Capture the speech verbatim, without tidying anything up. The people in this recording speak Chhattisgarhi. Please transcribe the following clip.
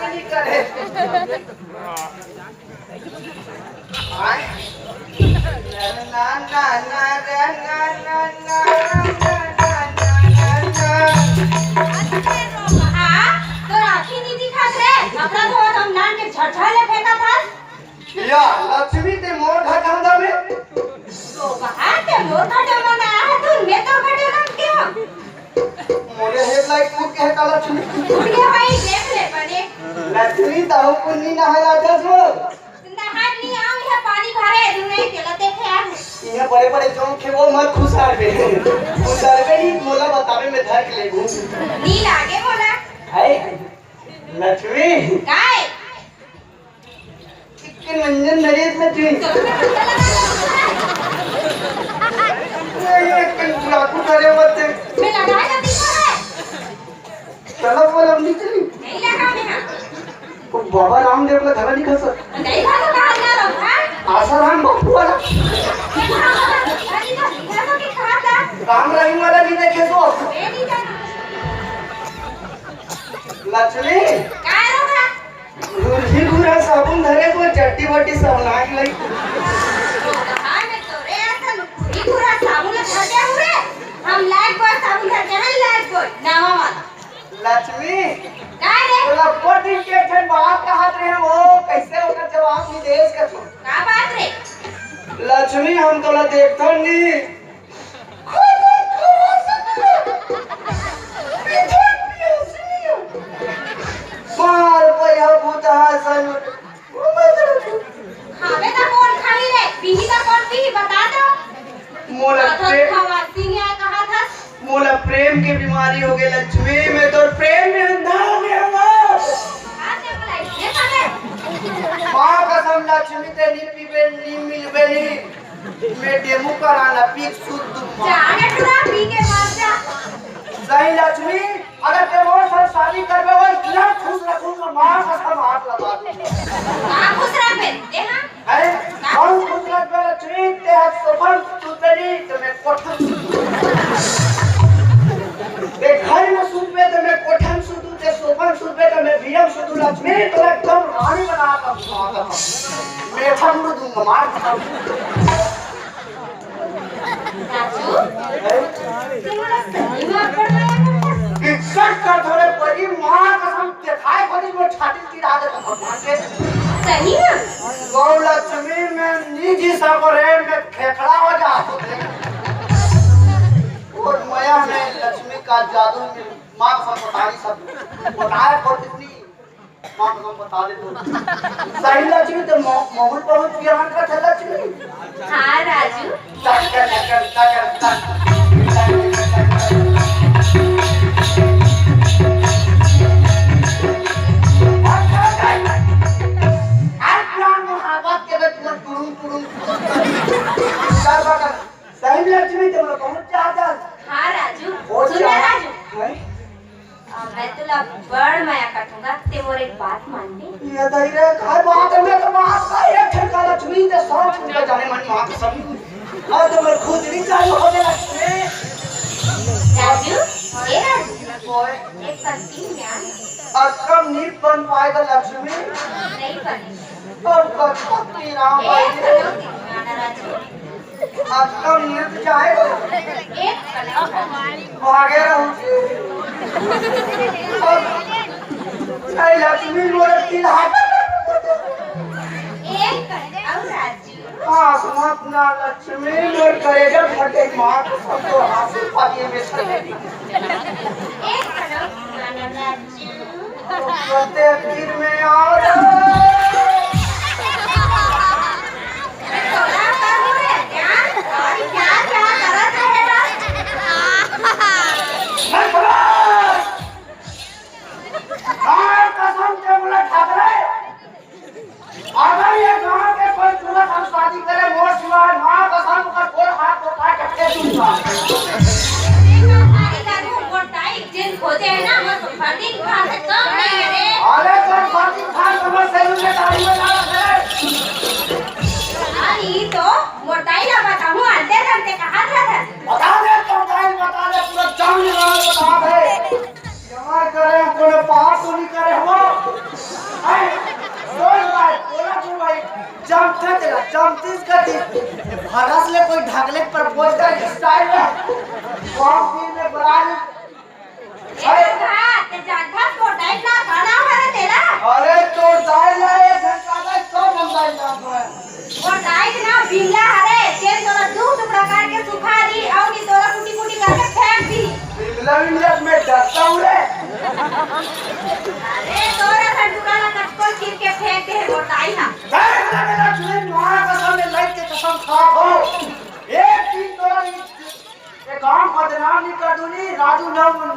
नहीं करे। आय। ना, ना, ना, रे, ना, ना, ना। हाँ, तो राखी नहीं दिखात रे। अपना तो हम लान के झटझट ले फेंका था। या, लक्ष्मी ते मोर घर ढांढा में। तो बाहर ते मोर घर ढांढा में आया तू, मैं तो घर ढांढा में क्या? मोरे हेडलाइट फूट के है का लक्ष्मी? फूट गया भाई, देख ले बने। लक्ष्मी, ताऊ पुन्नी नहाय ला जस वो। नहाय नहीं आऊँ, यहाँ पानी भरे, तू नहीं चला देखे आ। यहाँ बड़े बड़े जोंक है, वो मत खुसार बे। खुसार बे नहीं, मोला बतावे में धर के ले घूम। नी लागे मोला। हाय, लक्ष्मी। काय? चिकन मंजन नरेश में थी। ये, ये कहीं डाकू करे मत थे। मैं लगा जाती हूँ। चलो, वो हम नहीं चली। नहीं लगा मैं हाँ। वो बाबा रामदेव का धरा नहीं खा सक। नहीं खा तो कहाँ जा रहा हूँ, हाँ? आसाराम बापू वाला। अरे तो, घर को के कहाँ था? राम रहीम वाला नहीं देखे तो। मैं नहीं जाना। लक्ष्मी। काय रो बा? घुरही घुरा साबुन धरे को चट्टी बट्टी सब नाक लई। हाय, मैं तोरे ऐसा घुरही घुरा साबुन धर दिया हूँ रे। हम लाइफ बॉय साबुन धर के हैं, लाइफ बॉय, नावा वाला। लक्ष्मी। काय रे? तोला ऊपर दिन के ठन बात कहत रहे हो, कैसे ओकर जवाब नहीं देस कछु। का बात रे? लक्ष्मी, हम तोला देखथन नहीं। मार पहिया भूतहा सन। हावे त कोन खाही रे? पीही त कोन पीही? बता तो। मोला आधा प्रे-, खवासी नहीं आया कहा था। मोला प्रेम के बीमारी हो गई लक्ष्मी, मैं तो प्रेम में अंधा हो गया हूँ। आज ने बोला, ये खावे। माँ कसम लक्ष्मी ते नहीं पीबे, नहीं मिलबे नहीं। मैं डेमू कराना, पी के सूत दूंगा। जा रे टुरा, पी के मर जा। सही लक्ष्मी, अगर ते मोर साथ शादी करबे, वो इतना खुश रखूंगा, माँ कसम हाथ लगा दूंगा। कहाँ खुश रखबे? दे हाँ। अरे, बहुत खुश रखबे लक्ष्मी, ते आज सोफा में सूतबे नहीं, तो मैं कोठा में सूतूं। ते घर में सूतबे, तो मैं कोठा में सूतूं, ते सोफा में सूतबे, तो मैं भुइयां में सूतूं लक्ष्मी, तो एकदम रानी बना कर सूतूंगा। मैं ठंड दूंगा, मार दूंगा। राजू, तुम्हारा सही में अब्बड़ मया करता। इज्जत कर थोड़े बड़ी माँ कसम दिखाए खोली में छाती की रात है भगवान के। सही में? गौ लक्ष्मी में निजी सब रे में खेखड़ा हो जा। और मया में लक्ष्मी का जादू में माँ कसम बताई सब। बताए खोली इतनी माँ कसम बता दे तो। सही लक्ष्मी तो मो-, मोहन बहुत प्यार का था लक्ष्मी। हाँ राजू। टक, टक, टक, टक, टक, टक। आज प्यार मोहब्बत के बीच में टुड़ुम, टुड़ुम, टुड़ुम। सही लक्ष्मी तो मैं बहुत चाहता। हाँ राजू, बहुत सुन ना चाहता। राजू। हैं? आ, मैं तोला बड़ मया कटूंगा, ते मोर एक बात मानबे? ये दई रे, काय बात है? मैं तो बात का एक ठन का लक्ष्मी ते सौ ठन का जाने मन माँ कसम। आज तो मैं खुद नहीं चालू हो गया लक्ष्मी। राजू, ए राजू, ओए। एक पंक्ति में आ। अब कम नहीं बन पाएगा लक्ष्मी। नहीं बने। अब कब तक तेरा ए, भाई? करो, राजू। अब कम नहीं तो चाहे। एक करो। भागे रहूं। अब, ए लक्ष्मी मोर तिल हाथ। एक करो, राजू। आंख मत ना लक्ष्मी, मोर करेजा फटे, माँ कसम तो आंसू पानी में सड़े। एक करो, राजू। रोते तीर में और कसम के बोला ठाकरे, अगर ये गांव के कोई तुरंत हम शादी करे, मोर सिवाय माँ कसम का गोड़ हाथ को काट के दूंगा। अरे दादू, मोर ताई जिन खोजे है ना, मोर फर्दी खान से कम नहीं है रे। अरे, तोर फर्दी खान समझ भरस ले कोई ढकले के प्रपोज कर स्टाइल है। कौन दिन में बराल? ए, अरे। बा, ते जानथस मोर दाई ला का नाम हरे तेला? अरे, तोर दाई ला एक घंटा का सौ घंटा ही नाम है। मोर दाई के नाम बिमला हरे, तेन तोला दू टुकड़ा करके सुखा दी, अउ नी तोला कुटी-कुटी करके फेंक दी। बिमला, बिमला, मैं डरता हूँ रे। अरे, तोरा सन टुकड़ा ला कतको चीर के फेंक दे हे मोर दाई हा। अरे, बिमला, बिमला, तूने माँ कसम ने लाइट के कसम खा हो। एक दिन तोरा ये, ये गांव बदनाम नहीं कर दूंगी, राजू नाम